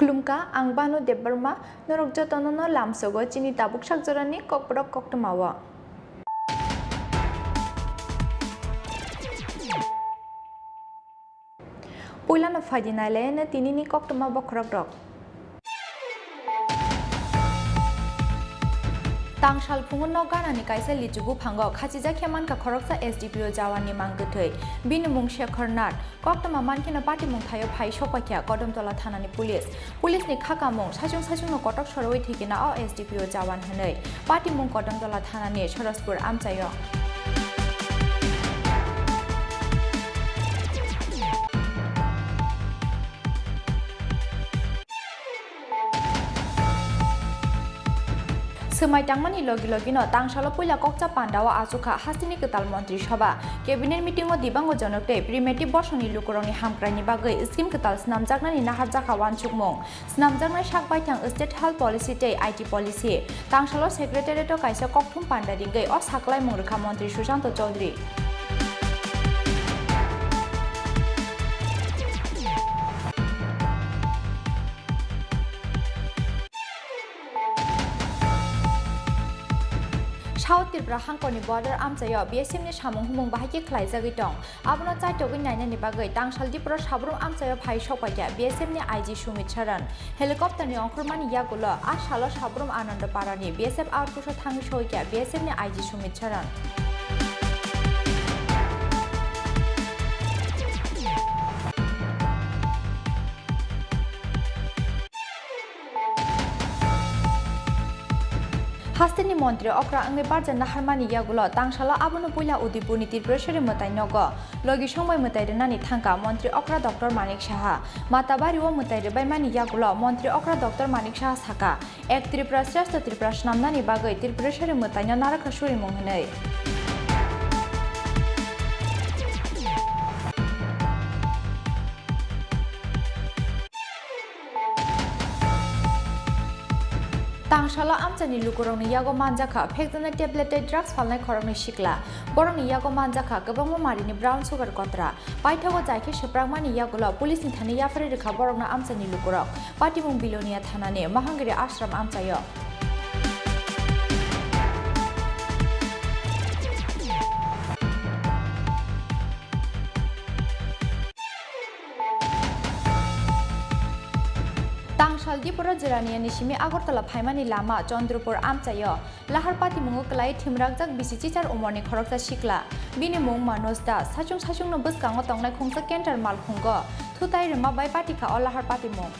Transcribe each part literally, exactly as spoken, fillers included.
Khulumkha, ang Banu Debbarma, norok jotono no lamsogo chini tabuk sakjorani kokborok koktwmao. Puilano phaidi nailaiano tinini koktwma bokhorokrok. Tangsal phungo nok ganani kaisa lichu buphango khachijak khe mankha khoroksa S D P O jawanni mang kwthwi. Bini mung Shekhar Nath. Koktwma mankheno patimung thaio phai sokpaikha Kodamtola thanani police. Police ni kha kamung saichung saichungno kotok sorowi thwikina o S D P O jawan hwnwi. Patimung Kodamtola thanani Sorospur amchaio. Swmai tangmani logi logino tangsalo puila kokcha pandao achukha hasteni kwtal montri sabha. Cabinet meetingo dibango jonok tei primitive bosongni lukurokni hamkraini bagwi scheme kwtal snamjaknani naharjakha uansukmung. Snamjaknai sak baithang State Health Policy tei I T Policy. Tangsalo Secretariat-o kaisa kokthum panda ringwi o saklaimung rwkha Montri Sushanto Chowdhury. South Tripura hangkorni border amchaio B S F ni samung humung bahai khe khlaijagwi tong. Abono chaitogwi nainani bagwi tangsal Dipro sabrum amchaio phai sokpaikha B S F ni I G Sumit Saran. Helicopter ni ongkhormani yagulo a salo sabrum Ananda Parani B S F outpost o thangwi soikha B S F ni I G Sumit Saran. Hasteni montri okra wngwi barja naharmani yagulo tangsalo abono puila Udaipurni Tripureshwari mwtai nogo logi songbai mwtai rwnani thangkha montri okra Doctor Manik Saha. Matabario mwtai rwbaimani yagulo montri okra Doctor Manik Saha sakha, Ek Tripura Shreshtha Tripura swnamnani bagwi Tripureshwari mwtaino narwkha surimung hwnwi. Tangsalo amchaini lukurokni yago manjakha phekjaknai tablet tei drugs phalnai khoroknwi sikla. Borokni yago manjakha kwbangma marini brown sugar kotra. Paithago jai khe swprakmani yagulo police ni thani yapharwi rwkha borokno amchaini lukurok. Patimung Bilonia thanani Mahangiri Ashram amchaio. Tangsal Dipura Jiraniani simi Agartala phaimani lama Chandrapur amchaio lahar patimungo kwlai thimrakjak bisi chichar umorni khoroksa sikla. Bini mung Manoj Das. Saichung saichungno bwskango tongnai khungsa canter malkhungo thutai rwma bai patikha o lahar patimung.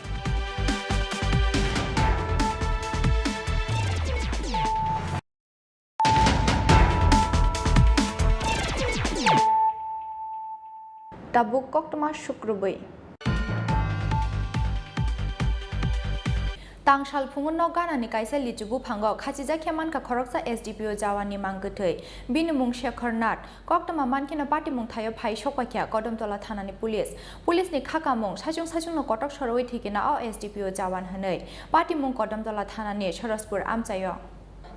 Tabuk koktwma sukrubwi. Tangsal phungo nok ganani kaisa lichu buphango khachijak khe mankha khoroksa S D P O jawanni mang kwthwi. Bini mung Shekhar Nath. Koktwma mankheno patimung thaio phai sokpaikha Kodamtola thanani police. Police ni kha kamung saichung saichungno kotok sorowi thwikina o S D P O jawan hwnwi. Patimung Kodamtola thanani Sorospur amchaio.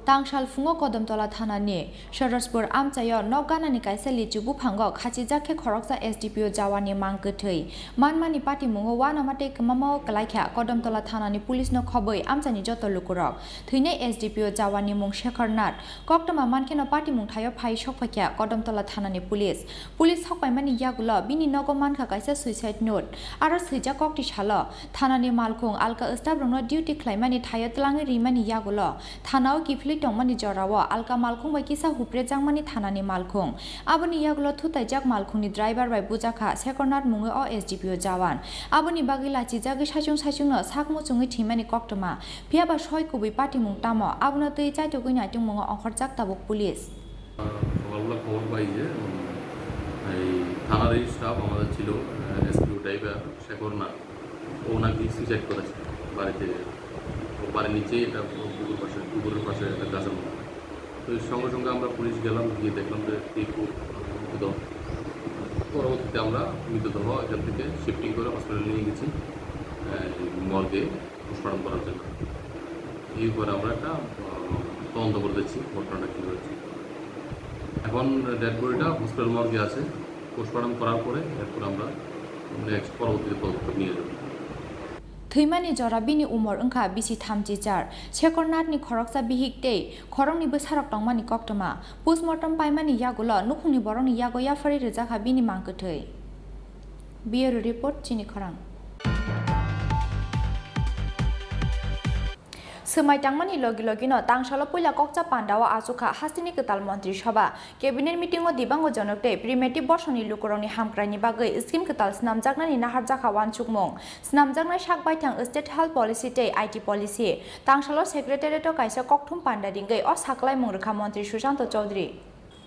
Tangsal phungo Kodamtola thanani Sorospur amchaio nok ganani kaisa lichu buphango khachijak khe khoroksa S D P O jawanni mang kwthwi. Manmani patimungo uanama tei kwmamao kwlaikha Kodamtola thanani police no khobwi amchaini joto lukurok. Thwinai S D P O jawanni mung Shekhar Nath. Koktwma mankheno patimung thaio phai sokphaikha Kodamtola thanani police. Police sokpaimani yagulo bini nogo mankha kaisa suicide note. Aro swijak kokti salo thanani malkhung alka staff rokno duty khlaimani thaio twlangwi rimani yagulo thanao kiphilwi tongmani jorao alka malkhung bai kisa huprejakmani thanani malkhung. Aboni yagulo thutaijak malkhungni driver bai bujakha Shekhar Nath mungwi o S D P O jawan. Aboni bagwi lachijagwi saichung saichungno sak muchungwi thwimani koktwma. Phiya ba soi kubui patimung tamo? Abono twi chaitugwi naitungmungo ongkhorjak tabuk police. সকালবেলা খবর পাই যে, উম, এই থানার এই স্টাফ আমাদের ছিল, আহ, SPO driver Shekhar নাথ, ও নাকি সুইসাইড করেছে বাড়িতে। ও বাড়ির নিচেই একটা পুকুর পাশে, পুকুরের পাশে একটা গাছের মধ্যে। তো সঙ্গে সঙ্গে আমরা পুলিশ গেলাম, গিয়ে দেখলাম যে এই খুব মৃতদেহ। পরবর্তীতে আমরা মৃতদেহ এখান থেকে শিফটিং করে হসপিটালে নিয়ে গেছি, আহ, মর্গে পোস্টমর্টম করার জন্য। এই উপরে আমরা একটা, আহ, তদন্ত করে দেখছি ঘটনাটা কী হয়েছে। এখন ডেড বডিটা হসপিটাল মর্গে আছে, পোস্টমর্টম করার পরে এরপর আমরা নেক্সট পরবর্তী পদক্ষেপ নিয়ে যাব। Thwimani jora bini umor wngkha bisi thamchi char. Shekhor Nathni khoroksa bihik tei khoroknwi bwsarok tongmani koktwma. Postmortem paimani yagulo nukhungni borokni yago yapharwi rwjakha bini mang kwthwi. Bureau Report, Chini Khorang. Swmai tangmani logi logino tangsalo puila kokcha pandao achukha hasteni kwtal Montri Sobha. Cabinet meeting-o dibango jonok tei primitive bosongni lukurokni hamkraini bagwi scheme kwtal snamjaknani naharjakha uansukmung. Snamjaknai sak baithang State Health Policy tei I T Policy. Tangsalo Secretariat-o kaisa kokthum panda ringwi o saklaimung rwkha Montri Sushanto Chowdhury.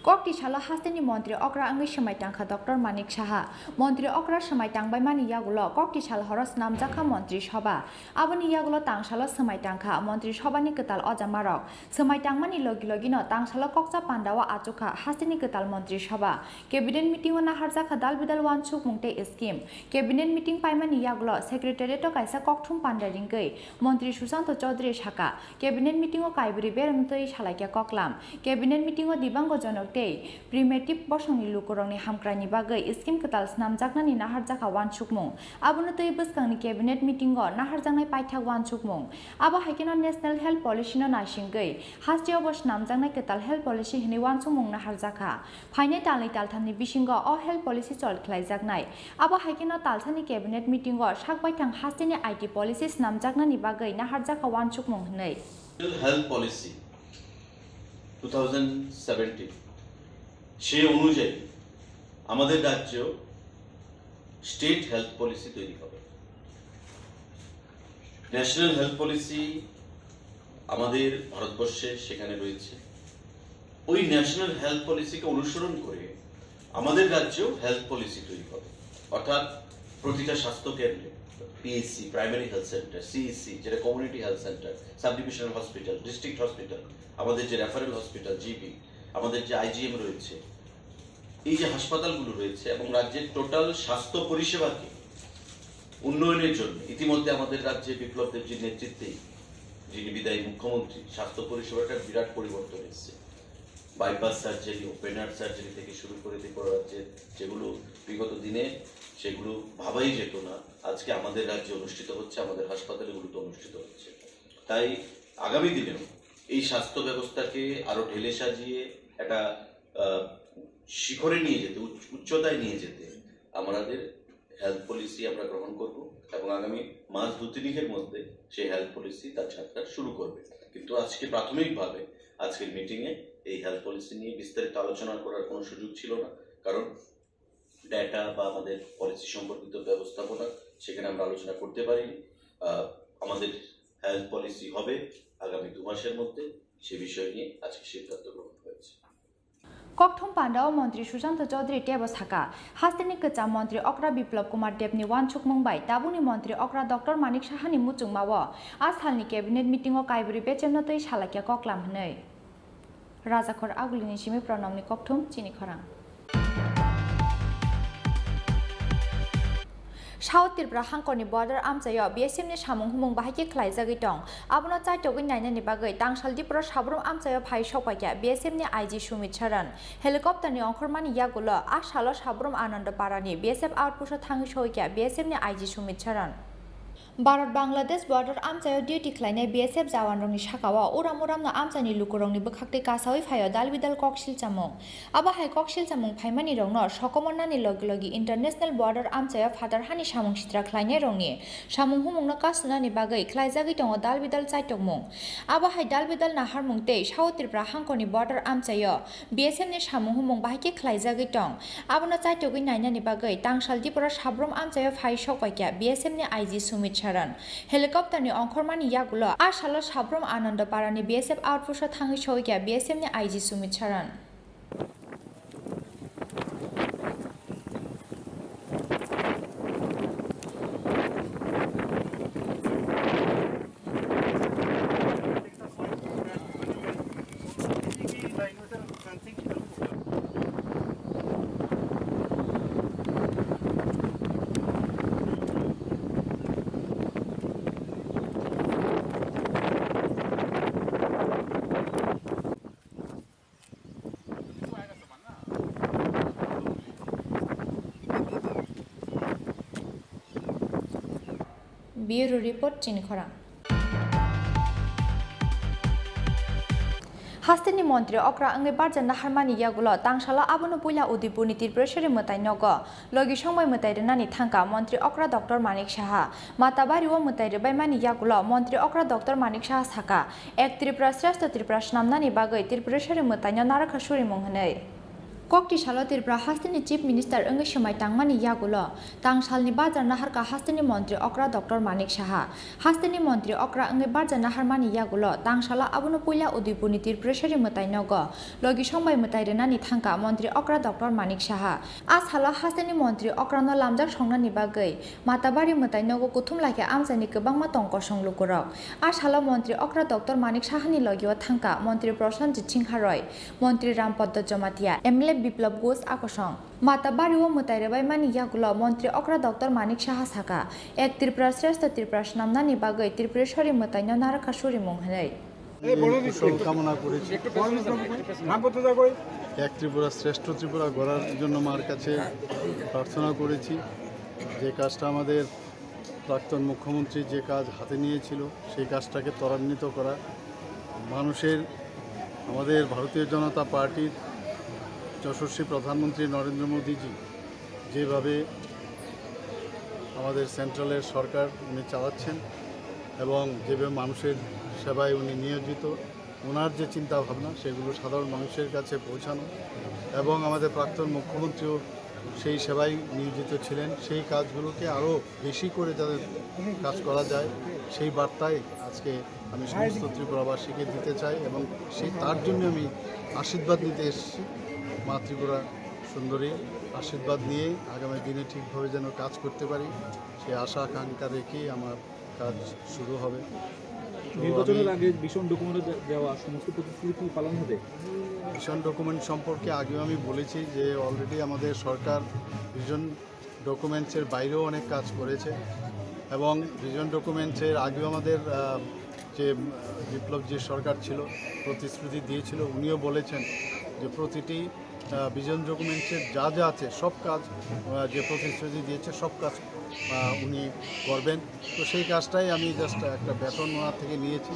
Kokti salo hasteni montri okra wngwi swmai tangkha Doctor Manik Saha. Montri okra swmai tangbaimani yagulo kokti sal horo snamjakha Montri Sobha. Aboni yagulo tangsalo swmai tangkha Montri Sobhani kwtal ojamarok. Swmai tangmani logi logino tangsalo kokcha pandao achukha hasteni kwtal Montri Sobha. Cabinet meeting-o naharjakha dal bidal uansukmung tei scheme. Cabinet meeting paimani yagulo Secretariat-o kaisa kokthum panda ringwi Montri Sushanto Chowdhury saka, Cabinet meeting-o kaibrwi beremtwi salaikha koklam. Cabinet meeting-o dibango jonok tei primitive bosongni lukurokni hamkraini bagwi scheme kwtal snamjaknani naharjakha uansukmung. Abono twi bwskangni Cabinet meeting-o naharjaknai paithak uansukmung. Abo hai kheno National Health Policy-no naisingwi hasteo bo snamjaknai kwtal Health Policy hwnwi uansukmung naharjakha. Phainai talnwi talthamni bisingo o Health Policy chol khlaijaknai. Abo hai kheno talsani Cabinet meeting-o sak baithang hasteni I T policy snamjaknani bagwi naharjakha uansukmung hwnwi. Health Policy two thousand seventeen, সেই অনুযায়ী আমাদের রাজ্য state health policy তৈরি হবে। National health policy আমাদের ভারতবর্ষে সেখানে রয়েছে। ওই ন্যাশনাল হেলথ পলিসিকে অনুসরণ করে আমাদের রাজ্যেও হেলথ পলিসি তৈরি হবে, অর্থাৎ প্রতিটা স্বাস্থ্য কেন্দ্রে, PHC, primary health centre, CEC, যেটা community health centre, sub divisional hospital, district hospital, আমাদের যে রেফারেল হসপিটাল, জিবি, আমাদের যে আইজিএম রয়েছে, এই যে হাসপাতালগুলো রয়েছে এবং রাজ্যের টোটাল স্বাস্থ্য পরিষেবাকে উন্নয়নের জন্য ইতিমধ্যে আমাদের রাজ্যে বিপ্লব দেবজির নেতৃত্বেই, যিনি বিদায়ী মুখ্যমন্ত্রী, স্বাস্থ্য পরিষেবাটা বিরাট পরিবর্তন এসেছে। Bypass surgery, open heart surgery থেকে শুরু করে ত্রিপুরা রাজ্যে যেগুলো বিগত দিনে সেগুলো ভাবাই যেত না, আজকে আমাদের রাজ্যে অনুষ্ঠিত হচ্ছে, আমাদের হাসপাতালগুলোতে অনুষ্ঠিত হচ্ছে। তাই আগামী দিনেও এই স্বাস্থ্য ব্যবস্থাকে আরো ঢেলে সাজিয়ে একটা, আহ, শিখরে নিয়ে যেতে, উচ্চ-, উচ্চতায় নিয়ে যেতে আমাদের হেলথ পলিসি আমরা গ্রহণ করব এবং আগামী মাস দু তিনেকের মধ্যে সেই হেলথ পলিসি তার যাত্রা শুরু করবে। কিন্তু আজকে প্রাথমিকভাবে আজকের মিটিংয়ে এই হেলথ পলিসি নিয়ে বিস্তারিত আলোচনা করার কোনো সুযোগ ছিল না, কারণ ডেটা বা আমাদের পলিসি সম্পর্কিত ব্যবস্থাপনা সেখানে আমরা আলোচনা করতে পারিনি। আহ, আমাদের হেলথ পলিসি হবে আগামী দু মাসের মধ্যে, সে বিষয় নিয়ে আজকে সিদ্ধান্ত গ্রহণ হয়েছে। Kokthum pandao Montri Sushanto Chowdhury teibo saka, hasteni kwcham montri okra Biplab Kumar Debni uansukmung bai tabukni montri okra Doctor Manik Sahani muchungmao a salni cabinet meeting-o kaibrwi bechemno twi salaikha koklam hwnwi. Rajakhor Agulini simi Pranamni kokthum, Chini Khorang. South Tripura hangkorni border amchaio B S F ni samung humung bahai khe khlaijagwi tong. Abono chaitogwi nainani bagwi tangsal Dipro sabrum amchaio phai sokpaikha B S F ni I G Sumit Saran. Helicopter ni ongkhormani yagulo a salo sabrum Ananda Parani B S F outpost o thangwi soikha B S F ni I G Sumit Saran. Bharat Bangladesh border amchaio duty khlainai B S F jawanrokni sakao uram uramno amchaini lukurokni bwkhaktwi kasaui phaio dal bidal kok silchamung. Abo hai kok silchamung phaimanirokno sokomornani logi logi international border amchaio phatar hani samung sitra khlainairokni samung humungno kasnani bagwi khlaijagwi tongo dal bidal chaitokmung. Abo hai dal bidal naharmung tei South Tripura hangkorni border amchaio B S F ni samung humung bahai khe khlaijagwi tong. Abono chaitogwi nainani bagwi tangsal Dipro sabrum amchaio phai sokpaikha B S F ni I G Sumit Saran. Helicopter ni ongkhormani yagulo a salo sabrum Ananda Parani B S F outpost o thangwi soikha B S F ni I G Sumit Saran. Bureau Report, Chini Khorang. Hasteni montri okra wngwi barja naharmani yagulo tangsalo abono puila Udaipurni Tripureshwari mwtai nogo logi songbai mwtai rwnani thangkha montri okra Doctor Manik Saha. Matabario mwtai rwbaimani yagulo montri okra Doctor Manik Saha sakha, "Ek Tripura Shreshtha Tripura swnamnani bagwi Tripureshwari mwtaino narwkha surimung," hwnwi. Kokti salo Tripura hasteni Chief Minister wngwi swmai tangmani yagulo tangsalni bajar naharkha hasteni montri okra Doctor Manik Saha. Hasteni montri okra wngwi barja naharmani yagulo tangsalo abono puila Udaipurni Tripureshwari mwtai nogo logi songbai mwtai rwnani thangkha montri okra Doctor Manik Saha. A salo hasteni montri okrano lamjak songnani bagwi Matabari mwtai nogo kuthum laikhe amchaini kwbangma tong kosong lukurok. A salo montri okra Doctor Manik Sahani logio thangkha montri Prashanjit Singha Roy, montri Ram Padda Jamatia, M L A Biplab Ghosh a kosong. Matabario mwtai rwbaimani yagulo montri okra Doctor Manik Saha sakha, "Ek Tripura Shreshtha Tripura swnamnani bagwi Tripureshwari mwtaino narwkha surimung," hwnwi. এই বড় দিচ্ছি। কুশল কামনা করেছি। বড় দিচ্ছি। নাম করতে যাবো। এক ত্রিপুরা শ্রেষ্ঠ ত্রিপুরা গড়ার জন্য মার কাছে প্রার্থনা করেছি। যে কাজটা আমাদের প্রাক্তন মুখ্যমন্ত্রী যে কাজ হাতে নিয়েছিল, সেই কাজটাকে ত্বরান্বিত করা, মানুষের, আমাদের ভারতীয় জনতা পার্টির যশস্বী প্রধানমন্ত্রী নরেন্দ্র মোদীজি যেভাবে আমাদের সেন্ট্রালের সরকার উনি চালাচ্ছেন এবং যেভাবে মানুষের সেবায় উনি নিয়োজিত, ওনার যে চিন্তাভাবনা, সেগুলো সাধারণ মানুষের কাছে পৌঁছানো এবং আমাদের প্রাক্তন মুখ্যমন্ত্রীও সেই সেবায় নিয়োজিত ছিলেন, সেই কাজগুলোকে আরও বেশি করে যাতে কাজ করা যায়, সেই বার্তাই আজকে আমি সমস্ত ত্রিপুরাবাসীকে দিতে চাই এবং সেই, তার জন্য আমি আশীর্বাদ নিতে এসেছি। মা ত্রিপুরা সুন্দরী আশীর্বাদ নিয়ে আগামী দিনে ঠিকভাবে যেন কাজ করতে পারি, সেই আশা আকাঙ্ক্ষা রেখেই আমার কাজ শুরু হবে। তো নির্বাচনের আমি আগে ভিশন ডকুমেন্টে দে-, দেওয়া সমস্ত প্রতিশ্রুতি কি পালন হবে? ভিশন ডকুমেন্ট সম্পর্কে আগেও আমি বলেছি যে অলরেডি আমাদের সরকার ভিশন ডকুমেন্টসের বাইরেও অনেক কাজ করেছে এবং ভিশন ডকুমেন্টসের আগেও আমাদের, আহ, যে, আহ, বিপ্লব যে সরকার ছিল, প্রতিশ্রুতি দিয়েছিল, উনিও বলেছেন যে প্রতিটি, আহ, ভিশন ডকুমেন্টসের যা যা আছে সব কাজ, আহ, যে প্রতিশ্রুতি দিয়েছে সব কাজ, আহ, উনি করবেন। তো সেই কাজটাই আমি জাস্ট একটা ব্যাটন ওনার থেকে নিয়েছি।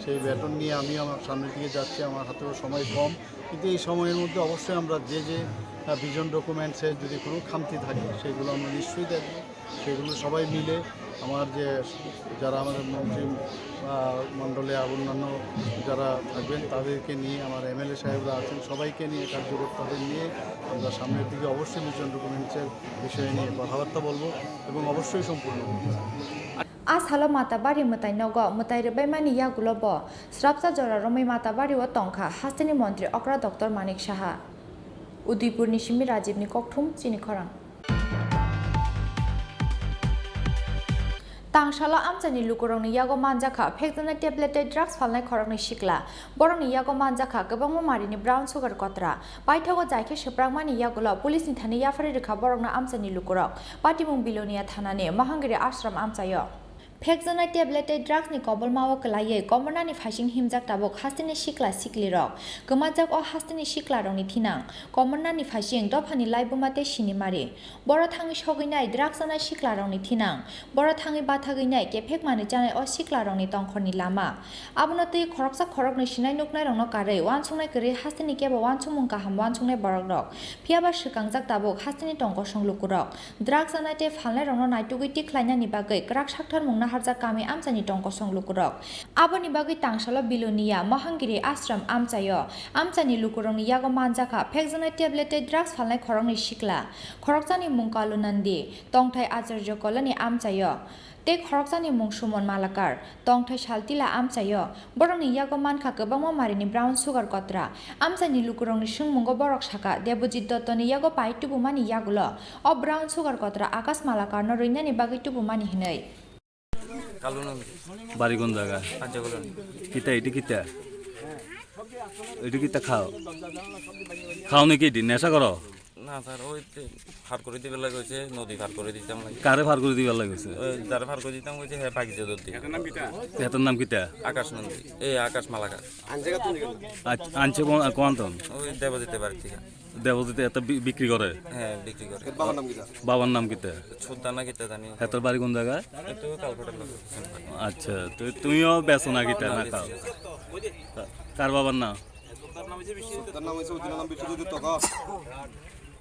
সেই ব্যাটন নিয়ে আমি আমার সামনের দিকে যাচ্ছি। আমার হাতেও সময় কম, কিন্তু এই সময়ের মধ্যে অবশ্যই আমরা যে যে, আহ, ভিশন ডকুমেন্টসে যদি কোনো খামতি থাকে, সেগুলো আমরা নিশ্চয়ই দেখব। সেগুলো সবাই মিলে আমার যে, যারা আমাদের মন্ত্রী, আহ, মণ্ডলে আর অন্যান্য যারা থাকবেন, তাদেরকে নিয়ে, আমার এমএলএ সাহেবরা আছেন, সবাইকে নিয়ে, কার্যকর্তাদের নিয়ে আমরা সামনের দিকে অবশ্যই ভিশন ডকুমেন্টসের বিষয় নিয়ে কথাবার্তা বলবো এবং অবশ্যই সম্পূর্ণ করবো। A salo Matabari mwtai nogo mwtai rwbaimani yagulo bo srapsa jora romwi Matabari o tongkha hasteni montri okra Doctor Manik Saha. Udaipurni simi Rajibni kokthum, Chini Khorang. Tangsalo amchaini lukurokni yago manjakha phekjaknai tablet tei drugs phalnai khoroknwi sikla. Borokni yago manjakha kwbangma marini brown sugar kotra. Paithago jaikhe swprakmani yagulo police ni thani yapharwi rwkha borokno amchaini lukurok. Patimung Bilonia thanani Mahangiri Ashram amchaio. Phekjaknai tablet tei drugs ni kobolmao kwlaiwi komornani phaising himjak tabuk hasteni sikla siklirok. Kwmajak o hasteni siklarokni thinang komornani phaising dophani laibuma tei sinimari. Boro thangwi sogwinai drugs chanai siklarokni thinang. Boro thangwi bathagwinai kephek manwi chanai o siklarokni tongkhorni lama. Abono twi khoroksa khoroknwi sinai nuknairokno karwi uansuknai kwrwi hasteni kebo uansukmung kaham uansuknai borokrok. Phiyaba swkangjak tabuk hasteni tongkosong lukurok. Drugs chanai tei phalnairokno naitugwi tikhlainani bagwi kwrak saktharmung naharjak kami amchaini tongkosong lukurok. Aboni bagwi tangsalo Bilonia Mahangiri Ashram amchaio amchaini lukurokni yago manjakha phekjaknai tablet tei drugs phalnai khoroknwi sikla. Khoroksani mung Kalu Nandi, tongthai Acharya Colony amchaio. Tei khoroksani mung Suman Malakar, tongthai Saltila amchaio. Borokni yago mankha kwbangma marini brown sugar kotra. Amchaini lukurokni swngmungo borok sakha, Debojit Dottoni yago pai tubumani yagulo o brown sugar kotra Akash Malakarno rwinani bagwi tubumani hwnwi. Kalu Nandi. বাড়ি কোন জায়গা? পাঞ্চাকুলানি। কিতা, এটি কিতা? এটি কিতা খাও? খাও নাকি এটি? নেশা করো? না স্যার, ওই যে পার করে দিবার লাগে হয়েছে, নদী পার করে দিতাম লাগে। কারে পার করে দিবার লাগে হয়েছে? ওই যারা পার করে দিতাম হয়েছে, হ্যাঁ, বাগিচা ধরতে। এটার নাম কিতা? আকাশ নন্দী, এই আকাশ মালাকার। আচ্ছা, আনছে কোন, কোন তো? ওই দেবজিতে বাড়ি থেকে। দেবজিতে এটা বি-, বিক্রি করে? হ্যাঁ, বিক্রি করে। বাবার নাম কিতা? বাবার নাম কিতা? সুলতান না কিতা জানি। হেতার বাড়ি কোন জায়গায়? একটু কালকোটের লোক। আচ্ছা, তো তুমিও বেচো না কিতা, না, না খাও? বেচি। কা-, কার বাবার নাম? তার নাম হইছে, ওই দিনের নাম বিশ্বজিৎ তখন।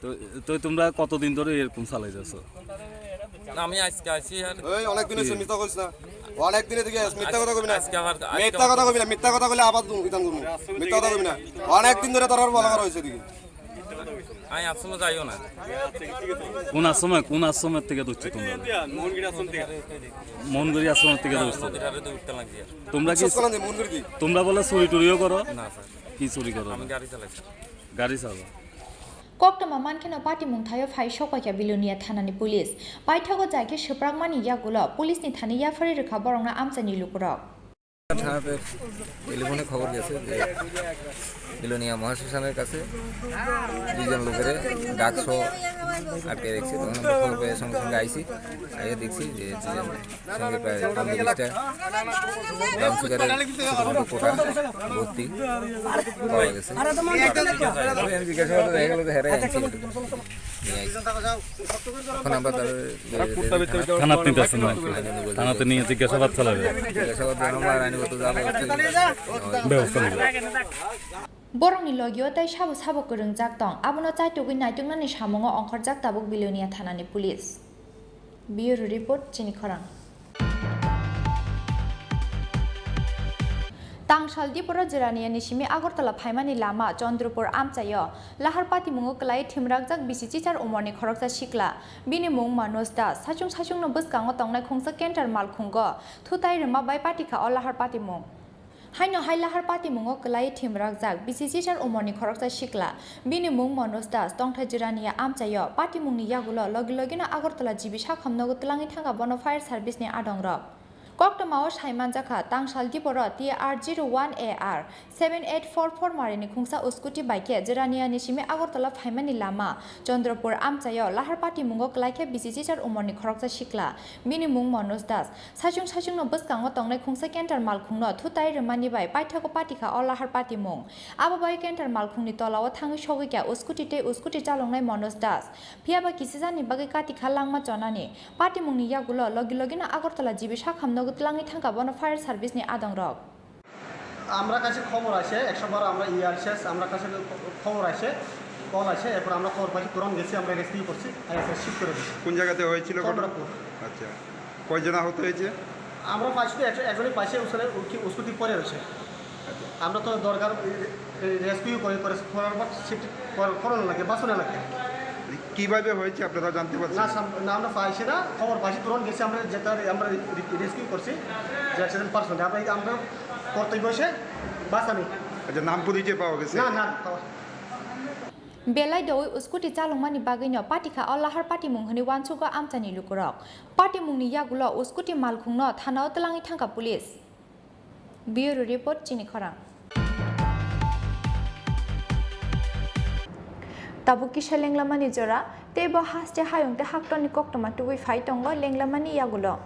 তো, তো তোমরা কতদিন ধরে এরকম চালাই যাচ্ছ? না, আমি আজকে আইছি আর এই অনেক দিন হইছে, মিথ্যা কইস না। অনেক দিন থেকে মিথ্যা কথা কবি না। আজকে আবার, আজকে মিথ্যা কথা আবার কবি না, মিথ্যা কথা কইলে আবার দুম ইতাম করবো। মিথ্যা কথা কবি না। অনেক দিন ধরে তোর আর বলা করা হয়েছে দিকে। আমি আশ্রমে যাইও না। কোন আশ্রমে, কোন আশ্রমের থেকে ধরছো তোমরা? মোহনগড়ি আশ্রমের থেকে ধরছো? নদীর ধারে তো উঠতে লাগছে আর। তোমরা কি, বিশ্বাস করেন যে মন করি কি? তোমরা বলে চুরি টুরিও করো? না স্যার। কি চুরি করো? আমি গাড়ি চালাই স্যার। গাড়ি চালাও। Koktwma mankhe no patimung thaio phai sokphaikha Bilonia thanani police. Paithago jai khe swprakmani yagulo police ni thani yapharwi rwkha borokno amchaini lukurok. থানাতে টেলিফোনে খবর গেছে যে বিলোনিয়া মহাশ্মশানের কাছে দুইজন লোকের ডাকসহ আটকে রেখেছে। তখন আমরা খবর পেয়ে সঙ্গে সঙ্গে আইছি, আইয়া দেখছি যে দুইজন সঙ্গে প্রায় পনেরো বিশটা ব্রাউন সুগারের ছোটো ছোটো কোটা ভর্তি পাওয়া গেছে। তবে আমি জিজ্ঞাসাবাদে দেখা গেল যে হেরাই আনছে। নিয়ে আইছি। এখন আমরা তাদের থানাত নিতে আসছেন আর কি। আইনি বলতে থানাতে নিয়ে জিজ্ঞাসাবাদ চালাবে। জিজ্ঞাসাবাদ জানাবো আর আইনগত যা ব্যবস্থা ব্যবস্থা নেবে। Borokni logio tei sabo sabo kwrwngjak tong, abono chaitugwi naituknani samungo ongkhorjak tabuk Bilonia thanani police. Bureau report, chini khorang. Tangsal Diporo Jirania ni simi Agartala phaimani lama Chandrapur amchaio lahar patimungo kwlai thimrakjak bisi chichar umorni khoroksa sikla. Bini mung Manoj Das. Saichung saichungno bwskango tongnai khungsa canter malkhungo thutai rwma bai patikha o lahar patimung. Haino hai lahar patimungo kwlai thimrakjak bisi chichar umorni khoroksa sikla. Bini mung Manoj Das, tongthai Jirania amchaio. Patimungni yagulo logi logino Agartala G B sakhamnogo twlangwi thangkha bono fire service ni adongrok. Koktwmao sai manjakha, Tangsal Diporo T R zero one A R seven eight four four marini khungsa scooty bai khe Jiraniani simi Agartala phaimani lama Chandrapur amchaio lahar patimungo kwlai khe bisi chichar umorni khoroksa sikla. Bini mung Manoj Das. Saichung saichungno bwskango tongnai khungsa canter malkhungno thutai rwmani bai paithago patikha o lahar patimung. Abo bai canter malkhungni tolao thangwi sogwi kha scooty tei scooty chaloknai Manoj Das. Phiya ba kisa jani bagwi katikha langma chonani. Patimungni yagulo logi logino Agartala G B sakhamnogo twlangwi thangkha bono fire service ni adongrok. আমরা কাছে খবর আসে, একশো বারো আমরা ইয়ে আসে, আমরা কাছে খবর আসে, কল আসে, এরপর আমরা খবর পাইছি, তুরন্ত গেছি, আমরা রেস্কিউ করছি, আর এসে শিফট করে দিচ্ছি। কোন জায়গাতে হয়েছিল ঘটনা? চন্দ্রপুর। আচ্ছা, কয়জন আহত হয়েছে? আমরা পাইছি তো একশো, একজনই পাইছে, ওখানে উঠি, স্কুটি পড়ে রয়েছে। আচ্ছা। আমরা তো দরকার, এই, এই রেস্কিউ করে, করে করার পর শিফট কর-, করানো লাগে, বাঁচানো লাগে। কিভাবে হয়েছে আপনারা জানতে পারছেন? না, সাম-, না, আমরা পাইছি না, খবর পাইছি, তুরন্ত গেছি আমরা, যেটা আমরা রে-, রে-, রেস্কিউ করছি, যে অ্যাক্সিডেন্ট পার্সন, আমরা, আমরা কর্তব্য হচ্ছে বাঁচানো। আচ্ছা, নাম পরিচয় পাওয়া গেছে? না, না, পাওয়া Belai doui scooty chalokmani bagwino patikha o lahar patimung hwnwi uansugo amchaini lukurok. Patimungni yagulo scooty malkhungno thanao twlangwi thangkha police. Bureau report, chini khorang. Tabuk kisa lenglamani jora, tei bo haste hayung tei haktorni koktwma tubui phai tongo lenglamani yagulo.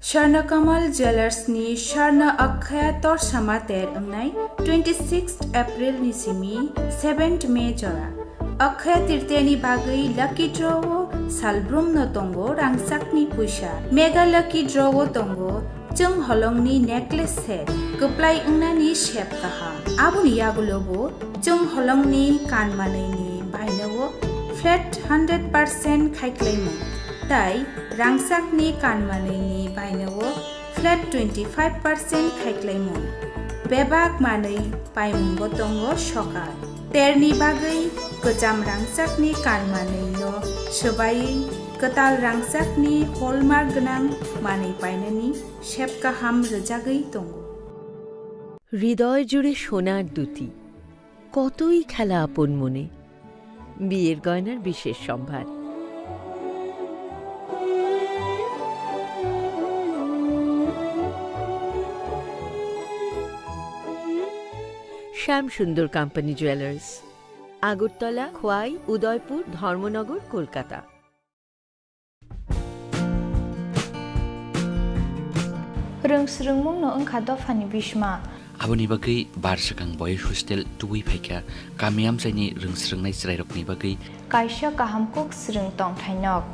Swarna Kamal Jewellers ni Swarna Akshaya Torsa Mater wngnai twenty sixth April ni simi seventh May jora. Akshaya Tritiya ni bagwi lucky draw o salbrum no tongo rangchak ni puisa. Mega lucky draw o tongo chwng holong ni necklace set, kwplai wngnani sep kaham. Aboni yagulo bo chwng holong ni kan manwi ni baino o flat hundred percent khaiklaimung. Tai rangchakni kanmanwini baino o flat twenty five percent khaiklaimung. Bebak manwi paimungo tongo sokar. Terni bagwi kwcham rangchakni kanmanwino swbaiwi kwtal rangchakni hallmark gwnang manwi painani sep kaham rwjagwi tongo. হৃদয় জুড়ে সোনার দুতি, কতই খেলা আপন মনে। বিয়ের গয়নার বিশেষ সম্ভার। Shyam Sundar Company Jewelers, Agartala, Khwai, Udaipur, Dharmanagar, Kolkata. Rwng swrwngmungno wngkha dophani bhisma. Aboni bagwi bar swkang boys hostel tubui phaikha, kami amchaini rwng swrwngnai chwrairokni bagwi kaisa kaham kuk swrwng tongthai nok.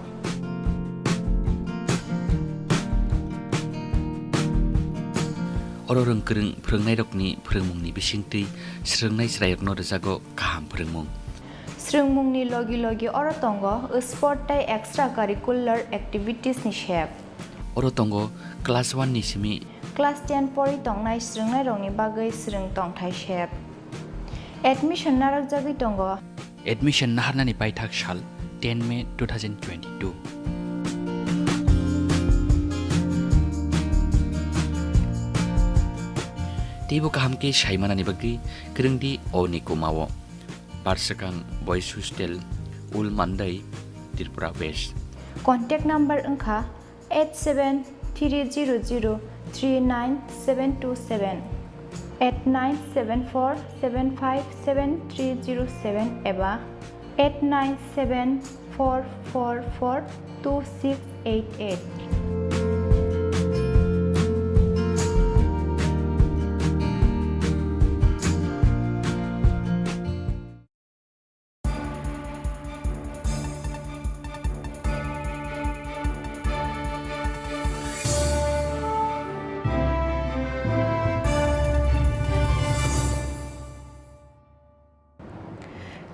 Oro rwng kwrwng phwrwngnairokni phwrwngmungni bisingtwi swrwngnai chwrairokno rwjago kaham phwrwngmung. Swrwngmungni logi logi oro tongo sport tei extra curricular activities ni sep. Oro tongo class one ni simi class ten pori tongnai swrwngnairokni bagwi swrwng tongthai sep. Admission narwkjagwi tongo. Admission naharnani paithak sal ten May two thousand twenty-two. Teibo kaham khe sai manani bagwi kwrwngdi o ni kumao. Barsakang Boys Hostel, Ul Mandai, Tripura West. Contact number wngkha eight seven three zero zero three nine seven two seven, eight nine seven four seven five seven three zero seven eba eight nine seven four four four two six eight eight.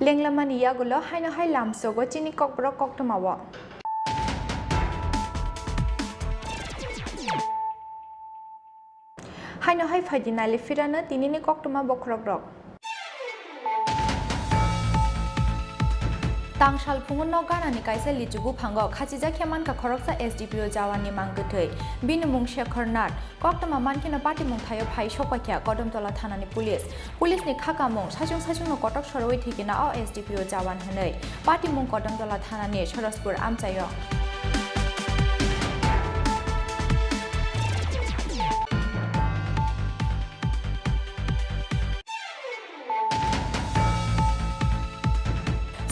Lenglamani yagulo haino hai lamsogo chini kokborok koktwmao. Haino hai phaidi nali phirano tinini koktwma bokhorokrok. Tang salphungo nok ganani kaisa lichu buphango khachijak khe mankha khoroksa S D P O jawanni mang kwthwi. Bini mung Shekhar Nath. Koktwma mankheno patimung thaio phai sokpaikha Kodamtola thanani police. Police ni khakamung saichung saichungno kotok sorowi thwikina o S D P O jawan hwnwi. Patimung Kodamtola thanani Sorospur amchaio.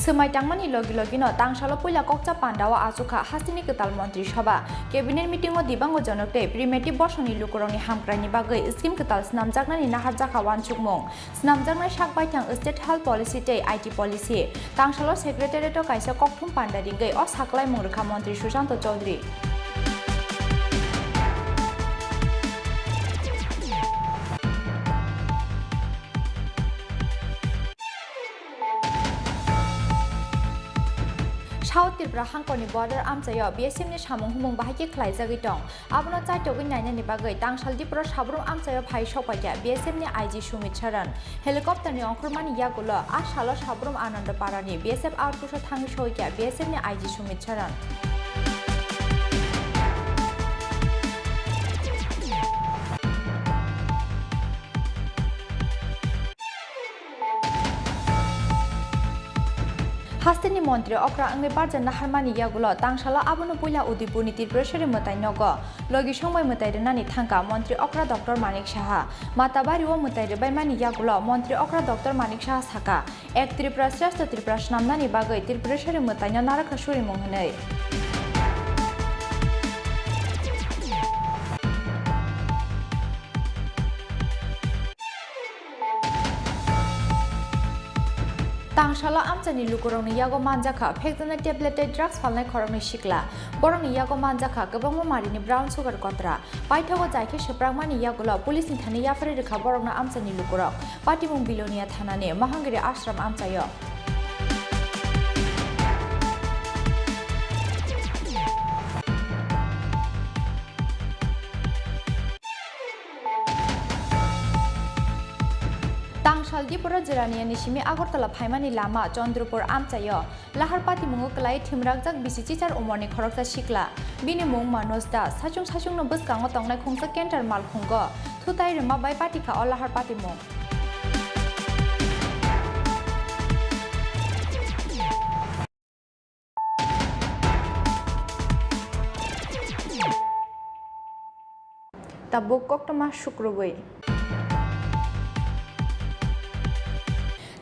Swmai tangmani logi logino tangsalo puila kokcha pandao achukha hasteni kwtal montri sabha. Cabinet meetingo Dibango Jonok tei Primeti Bosongni lukurokni hamkraini bagwi scheme kwtal swnamjaknani naharjakha uansukmung. Swnamjaknai sak baithang State Health Policy tei I T Policy. Tangsalo Secretariat-o kaisa kokthum panda ringwi o saklaimung rwkha Montri Sushanto Chowdhury. South Tripura hangkorni border amchaio B S F ni samung humung bahai khe khlaijagwi tong. Abono chaitogwi nainani bagwi tangsal Dipro Sabrum amchaio phai sokpaikha B S F ni I G Sumit Saran. Helicopter ni ongkhormani yagulo a salo Sabrum Ananda Parani B S F outpost o thangwi soikha B S F ni I G Sumit Saran. Hasteni montri okra wngwi barja naharmani yagulo tangsalo abono puila Udaipurni Tripureshwari mwtai nogo logi songbai mwtai rwnani thangkha montri okra Doctor Manik Saha. Matabario mwtai rwbaimani yagulo montri okra Doctor Manik Saha sakha, Ek Tripura Shrestha Tripura swnamnani bagwi Tripureshwari mwtaino narwkha surimung hwnwi. Tangsalo amchaini lukurokni yago manjakha phekjaknai tablet tei drugs phalnai khoroknwi sikla. Borokni yago manjakha kwbangma marini brown sugar kotra. Paithago jai khe swprakmani yagulo police ni thani yapharwi rwkha borokno amchaini lukurok. Patimung Bilonia thanani Mahangiri Ashram amchaio. Tangsal Dipura Jirania ni simi Agartala phaimani lama Chandrapur amchaio lahar patimungo kwlai thimrakjak bisi chichar umorni khoroksa sikla. Bini mung Manoj Das. Saichung saichungno bwskango tongnai khungsa canter malkhungo thutai rwma bai patikha o lahar patimung. Tabuk koktwma sukrubwi.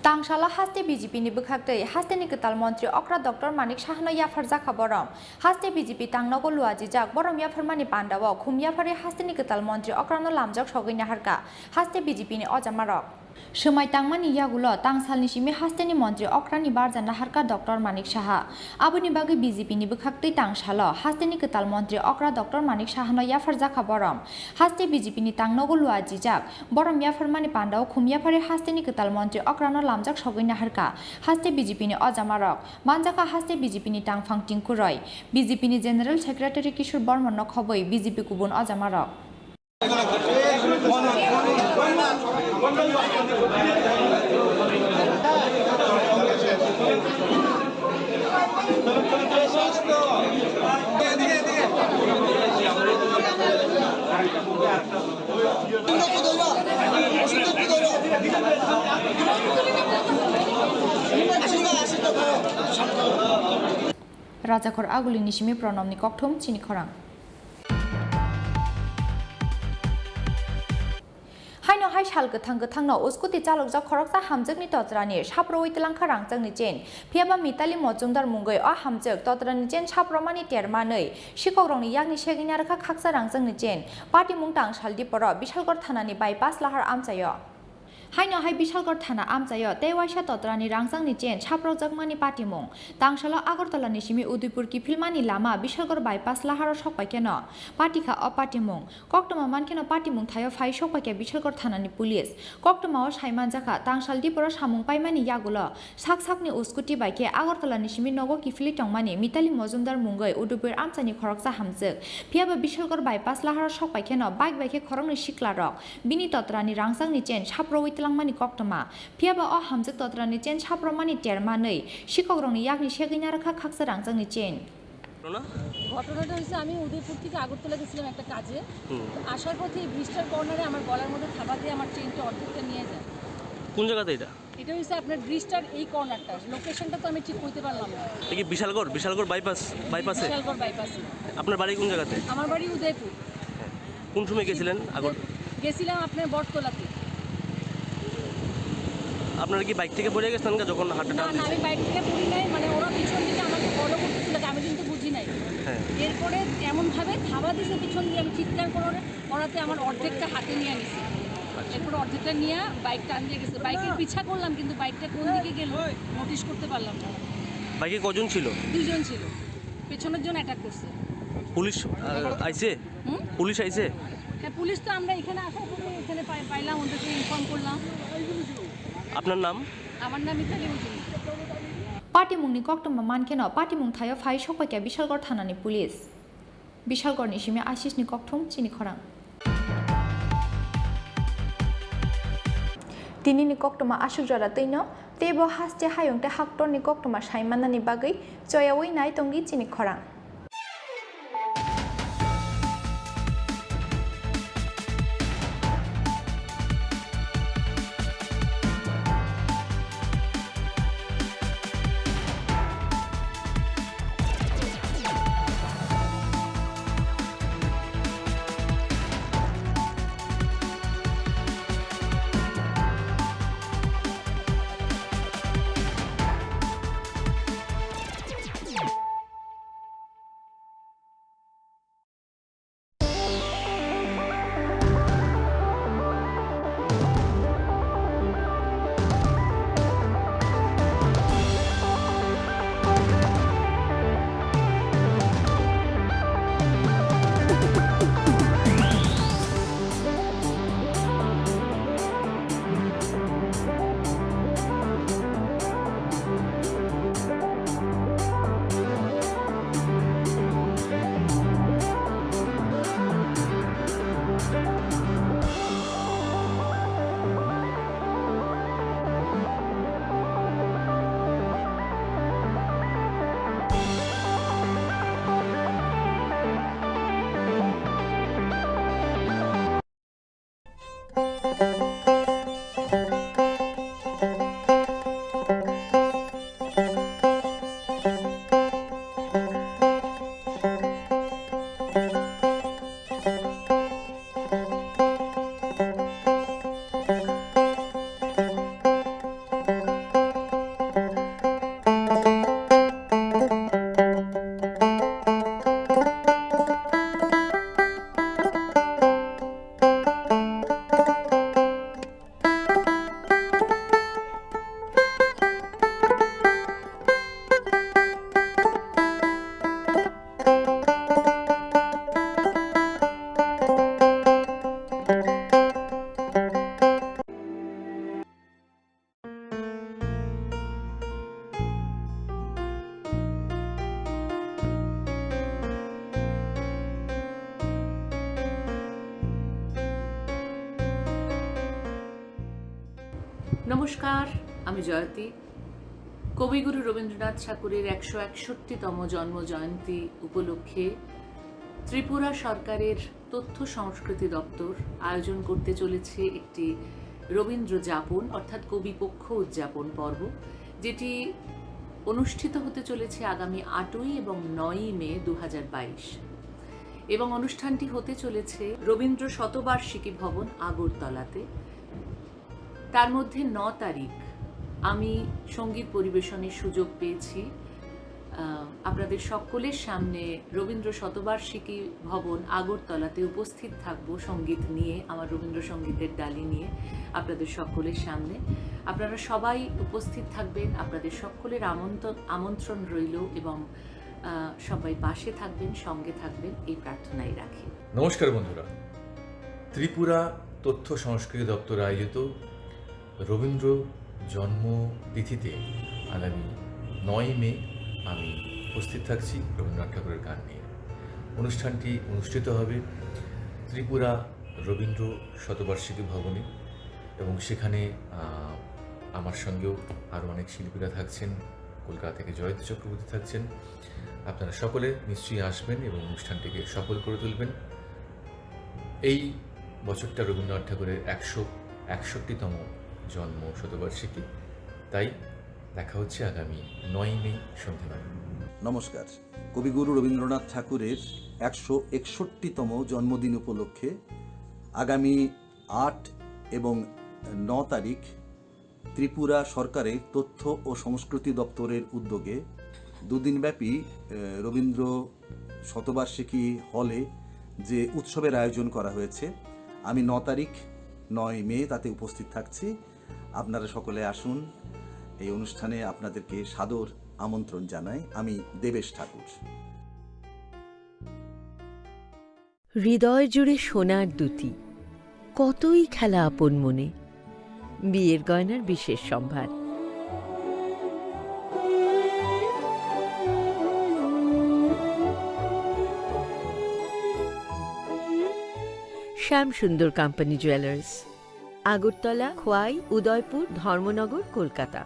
Tangsalo haste B J P ni bwkhaktwi hasteni kwtal montri okra Doctor Manik Sahano yapharjakha borom. Haste B J P tangnogo luajijak borom yapharmani pandao khum yapharwi hasteni kwtal montri okrano lamjak sogwi naharkha haste B J P ni ojamarok. Swmai tangmani yagulo tangsalni simi hasteni montri okrani barja naharkha Doctor Manik Saha. Aboni bagwi B J P ni bwkhaktwi tangsalo hasteni kwtal montri okra Doctor Manik Sahano yapharjakha borom. Haste B J P ni tangnogo luajijak borom yapharmani pandao khum yapharwi hasteni kwtal montri okrano lamjak sogwi naharkha haste B J P ni ojamarok. Manjakha haste B J P ni tangphang Tinku Roy, B J P ni General Secretary Kishore Bormon no khobwi B J P kubun ojamarok. Rajakhor Agulini simi Pronomni kokthum chini khorang. Haino hai sal kwthang kwthangno uskuti chalokjak khoroksa hamjwkni totrani saprowi twlangkha rangchakni chain. Phiyaba Mitali Mojumdar mungwi o hamjwk totrani chain sapromani termanwi sikokrokni yakni segwi narwkha khaksa rangchakni chain. Patimung tangsal diporo Bishalgarh thanani bypass lahar amchaio. Haino hai Bishalgarh thana amchaio tei waisa totrani rangchakni chain saprokjakmani patimung. Tangsalo Agartala ni simi Udaipur kiphilmani lama Bishalgarh bypass laharo sokpaikheno patikha o patimung. Koktwma mankheno patimung thaio phai sokpaikha Bishalgarh thanani police. Koktwmao saimanjakha, tangsal diporo samung paimani yagulo sak sakni uskuti bai khe Agartala ni simi nogo kiphilwi tongmani Mitali Mojumdar mungwi Udaipur amchaini khoroksa hamjwk. Phiyaba Bishalgarh bypass laharo sokpaikheno bike bai khe khoroknwi siklarok. Bini totrani rangchakni chain saprowi twlangmani koktwma. Phiyaba o hamjwk totrani chain sapromani termanwi sikokrokni yakni segwi narwkha khaksa rangchakni chain. ঘটনা? ঘটনাটা হয়েছে, আমি উদয়পুর থেকে আগরতলা গেছিলাম একটা কাজে। হুম। তো আসার পথে এই ব্রিজটার কর্নারে আমার গলার মধ্যে থাবা দিয়ে আমার চেইনটা অর্ধেকটা নিয়ে যায়। কোন জায়গাতে এটা? এটা হয়েছে আপনার ব্রিজটার এই কর্নারটা, লোকেশনটা তো আমি ঠিক কইতে পারলাম না। এটা কি বিশালগড়, বিশালগড় বাইপাস, বাইপাসে? বিশালগড় বাইপাসে। আপনার বাড়ি কোন জায়গাতে? আমার বাড়ি উদয়পুর। কোন সময় গেছিলেন আগর? গেছিলাম আপনার বটতলাতে। আপনারা কি বাইক থেকে পড়ে গেছিলেন যখন হাতটা না, টান না, দিয়েছে? আমি বাইক থেকে পড়ি নাই, মানে ওরা পিছন দিকে আমাকে ফলো করতেছিল, আমি কিন্তু বুঝি নাই। হ্যাঁ। এরপরে এমনভাবে থাবা দিছে পিছন দিয়ে, আমি চিৎকার করে ওরাতে আমার অর্ধেকটা হাতে নিয়ে নিছে। আচ্ছা। এরপরে অর্ধেকটা নিয়ে বাইক টান দিয়ে গেছে। বাইকের পিছা করলাম, কিন্তু বাইকটা কোন দিকে গেল নোটিশ করতে পারলাম না। বাইকে কজন ছিল? দুজন ছিল, পেছনের জন অ্যাটাক করছে। পুলিশ, আহ, আইছে? হুম? পুলিশ আইছে? হ্যাঁ, পুলিশ তো আমরা এখানে আসার পরে এখানে পাই-, পাইলাম, ওদেরকে ইনফর্ম করলাম। আপনার নাম? আমার নাম মিতালি Majumdar. Patimungni koktwma mankheno patimung thaio phai sokpaikha Bishalgarh thanani police. Bishalgarhni simi Ashishni kokthum chini khorang. Tinini koktwma aswk jora twino, teibo haste hayung tei haktorni koktwma saimanani bagwi choyaui nai tongdi chini khorang. নমস্কার, আমি জয়তী। কবিগুরু রবীন্দ্রনাথ ঠাকুরের একশো একষট্টিতম জন্ম জয়ন্তী উপলক্ষে ত্রিপুরা সরকারের তথ্য সংস্কৃতি দপ্তর আয়োজন করতে চলেছে একটি রবীন্দ্র যাপন অর্থাৎ কবি পক্ষ উদযাপন পর্ব, যেটি অনুষ্ঠিত হতে চলেছে আগামী আটই এবং নয়ই মে দু হাজার বাইশ। এবং অনুষ্ঠানটি হতে চলেছে রবীন্দ্র শতবার্ষিকী ভবন আগরতলাতে। তার মধ্যে ন তারিখ আমি সঙ্গীত পরিবেশনের সুযোগ পেয়েছি। আহ, আপনাদের সকলের সামনে রবীন্দ্র শতবার্ষিকী ভবন আগরতলাতে উপস্থিত থাকব সঙ্গীত নিয়ে, আমার রবীন্দ্রসঙ্গীতের ডালি নিয়ে আপনাদের সকলের সামনে। আপনারা সবাই উপস্থিত থাকবেন, আপনাদের সকলের আমন্ত্রণ, আমন্ত্রণ রইল এবং, আহ, সবাই পাশে থাকবেন, সঙ্গে থাকবেন এই প্রার্থনাই রাখি। নমস্কার বন্ধুরা, ত্রিপুরা তথ্য সংস্কৃতি দপ্তর আয়োজিত রবীন্দ্র জন্মতিথিতে আগামী নয় মে আমি উপস্থিত থাকছি রবীন্দ্রনাথ ঠাকুরের গান নিয়ে। অনুষ্ঠানটি অনুষ্ঠিত হবে ত্রিপুরা রবীন্দ্র শতবার্ষিকী ভবনে এবং সেখানে, আহ, আমার সঙ্গেও আরও অনেক শিল্পীরা থাকছেন, কলকাতা থেকে জয়ন্ত চক্রবর্তী থাকছেন। আপনারা সকলে নিশ্চয়ই আসবেন এবং অনুষ্ঠানটিকে সফল করে তুলবেন। এই বছরটা রবীন্দ্রনাথ ঠাকুরের একশো একষট্টিতম জন্ম শতবার্ষিকী, তাই দেখা হচ্ছে আগামী নয় মে সন্ধ্যাবেলা। নমস্কার। কবিগুরু রবীন্দ্রনাথ ঠাকুরের একশো একষট্টিতম জন্মদিন উপলক্ষে আগামী আট এবং ন তারিখ ত্রিপুরা সরকারের তথ্য ও সংস্কৃতি দপ্তরের উদ্যোগে দুদিনব্যাপী, এ, রবীন্দ্র শতবার্ষিকী হলে যে উৎসবের আয়োজন করা হয়েছে, আমি ন তারিখ, নয় মে তাতে উপস্থিত থাকছি। আপনারা সকলে আসুন, এই অনুষ্ঠানে আপনাদেরকে সাদর আমন্ত্রণ জানাই। আমি দেবেশ ঠাকুর। হৃদয় জুড়ে সোনার দুতি, কতই খেলা আপন মনে। বিয়ের গয়নার বিশেষ সম্ভার। শ্যাম সুন্দর কোম্পানি জুয়েলার্স, আগরতলা, খোয়াই, উদয়পুর, ধর্মনগর, কলকাতা।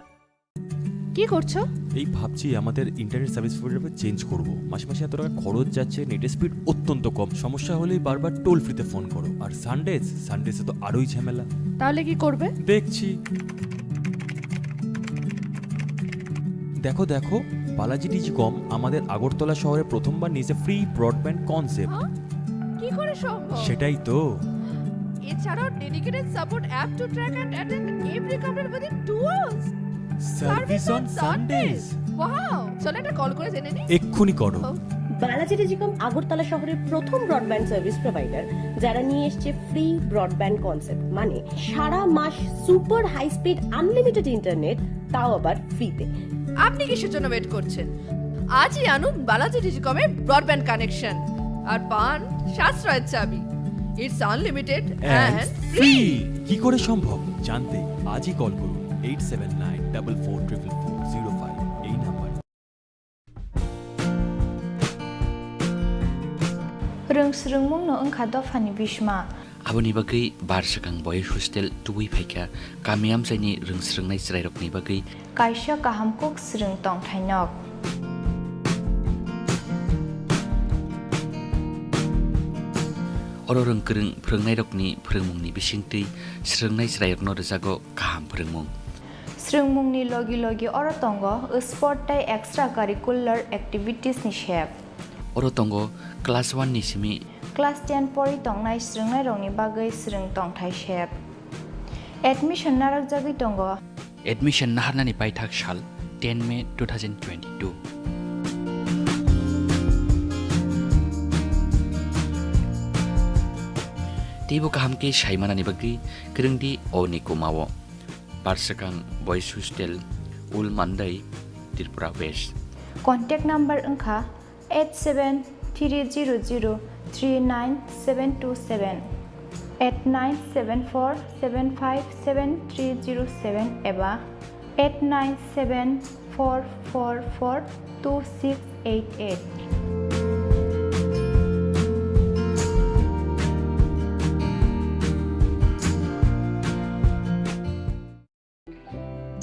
কি করছো? এই ভাবছি আমাদের ইন্টারনেট সার্ভিস প্রোভাইডার চেঞ্জ করব। মাসে মাসে এত টাকা খরচ যাচ্ছে, নেটের স্পিড অত্যন্ত কম। সমস্যা হলেই বারবার টোল ফ্রিতে ফোন করো। আর সানডেজ, সানডেজে তো আরোই ঝামেলা। তাহলে কি করবে? দেখছি। দেখো, দেখো, বালাজি টেলিকম আমাদের আগরতলা শহরে প্রথমবার নিয়েছে ফ্রি ব্রডব্যান্ড কনসেপ্ট। হ্যাঁ? কি করে সম্ভব? সেটাই তো। এছাড়াও dedicated support app to track and attend every couple within two hours. Service on Sundays. Wow, চলো একটা কল করে জেনে নিই। এক্ষুনি করো। ও। বালাজি টেলিকম আগরতলা শহরের প্রথম ব্রডব্যান্ড সার্ভিস প্রোভাইডার, যারা নিয়ে এসছে ফ্রি ব্রডব্যান্ড কনসেপ্ট, মানে সারা মাস super high speed unlimited internet, তাও আবার ফ্রিতে। আপনি কিসের জন্য ওয়েট করছেন? আজই আনুন বালাজি টেলিকমের ব্রডব্যান্ড কানেকশন আর পান সাশ্রয়ের চাবি। It's unlimited and free। কি করে সম্ভব জানতে আজই কল করুন eight seven nine double four triple four zero five এই number. Rwng swrwngmungno wngkha dophani bishma. Aboni bagwi bar swkang boys hostel tubui phaikha, kami amchaini rwng swrwngnai chwrairokni bagwi kaisa kaham kuk swrwng tongthai nok. Oro rwng kwrwng phwrwngnairokni phwrwngmungni bisingtwi swrwngnai chwrairokno rwjago kaham phwrwngmung. Swrwngmungni logi logi oro tongo sport tei extra curricular activities ni sep. Oro tongo class one ni simi class ten pori tongnai swrwngnairokni bagwi swrwng tongthai sep. Admission narwkjagwi tongo. Admission naharnani paithak sal ten May two thousand twenty-two. Teibo kaham khe saimanani bagwi kwrwngdi o ni kumao. Barsakang Boys Hostel, Ul Mandai, Tripura West. Contact number wngkha eight seven three zero zero three nine seven two seven, eight nine seven four seven five seven three zero seven eba eight nine seven four four four two six eight eight.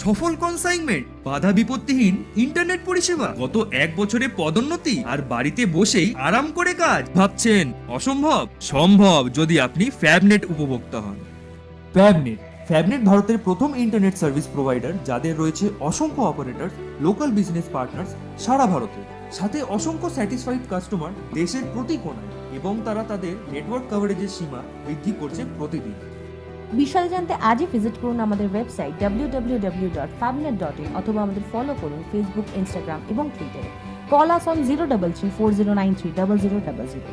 সফল কনসাইনমেন্ট, বাধা বিপত্তিহীন ইন্টারনেট পরিষেবা, গত এক বছরে পদোন্নতি আর বাড়িতে বসেই আরাম করে কাজ। ভাবছেন অসম্ভব? সম্ভব, যদি আপনি ফ্যাবনেট উপভোক্তা হন। ফ্যাবনেট। ফ্যাবনেট ভারতের প্রথম ইন্টারনেট সার্ভিস প্রোভাইডার, যাদের রয়েছে অসংখ্য অপারেটর, লোকাল বিজনেস পার্টনার্স সারা ভারতে, সাথে অসংখ্য স্যাটিসফাইড কাস্টমার দেশের প্রতি কোণায়, এবং তারা তাদের নেটওয়ার্ক কভারেজের সীমা বৃদ্ধি করছে প্রতিদিন। বিশদে জানতে আজই ভিজিট করুন আমাদের website W W W dot ফ্যাবনেট ডট ইন অথবা আমাদের ফলো করুন ফেসবুক, ইনস্টাগ্রাম এবং টুইটারে। Call us on zero double three four zero nine three double zero double zero।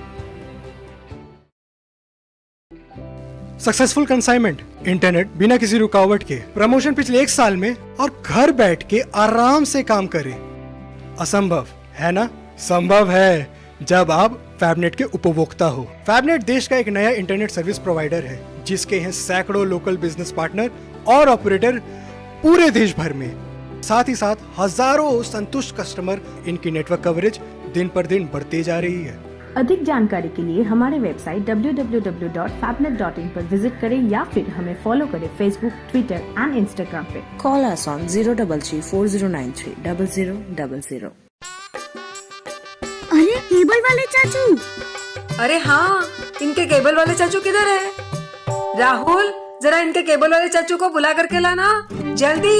Successful consignment, internet बिना किसी रुकावट के, प्रमोशन पिछले एक साल में और घर बैठ के आराम से काम करें। असंभव है ना? संभव है, जब आप फैबनेट के उपभोक्ता हो। फैबनेट देश का एक नया इंटरनेट सर्विस प्रोवाइडर है, जिसके हैं सैकड़ों लोकल बिजनेस पार्टनर और ऑपरेटर पूरे देश भर में। साथ ही साथ हजारों संतुष्ट कस्टमर, इनकी नेटवर्क कवरेज दिन पर दिन बढ़ती जा रही है। अधिक जानकारी के लिए हमारे website W W W dot फैबनेट डॉट इन पर विजिट करें या फिर हमें फॉलो करें Facebook, Twitter and Instagram पे। Call us on zero double three four zero nine three double zero double zero। अरे, केबल वाले चाचू। अरे हाँ, इनके केबल वाले चाचू किधर है? राहुल, जरा इनके केबल वाले चाचू को बुला करके लाना, जल्दी।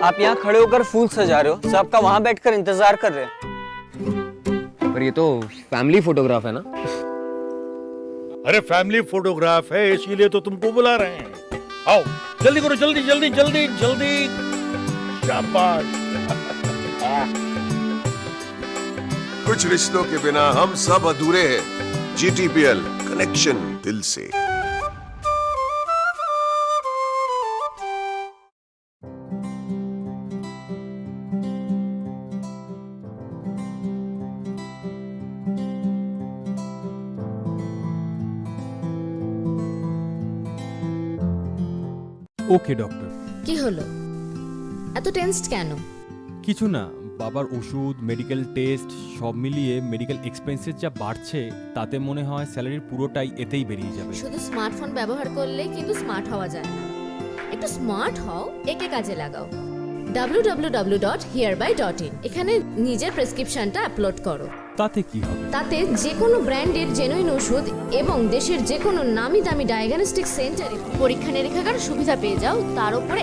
आप यहाँ खड़े होकर फूल सजा रहे हो, सबका वहाँ बैठकर इंतजार कर रहे हैं। पर ये तो फैमिली फोटोग्राफ है ना? अरे, फैमिली फोटोग्राफ है, इसीलिए तो तुमको बुला रहे हैं। आओ, जल्दी करो, जल्दी, जल्दी, जल्दी, जल्दी। शाबाश। कुछ रिश्तों के बिना हम सब अधूरे हैं। जीटीपीएल, कनेक्शन दिल से। ওকে ডক্টর। কি হলো, এত টেন্সড কেন? কিছু না, বাবার ওষুধ, মেডিকেল টেস্ট, সব মিলিয়ে মেডিকেল এক্সপেন্সেস যা বাড়ছে, তাতে মনে হয় স্যালারির পুরোটাই এতেই বেরিয়ে যাবে। শুধু স্মার্টফোন ব্যবহার করলে কিন্তু স্মার্ট হওয়া যায় না। একটু স্মার্ট হও, একে কাজে লাগাও। ডাব্লিউ ডাব্লিউ ডাব্লিউ ডট হিয়ারবাই ডট ইন, এখানে নিজের প্রেসক্রিপশনটা আপলোড করো। তাতে কি হবে? তাতে যে কোনো ব্র্যান্ডের জেনুইন ওষুধ এবং দেশের যে কোনো নামি দামি ডায়াগনস্টিক সেন্টারে পরীক্ষা নিরীক্ষাগার সুবিধা পেয়ে যাও, তার উপরে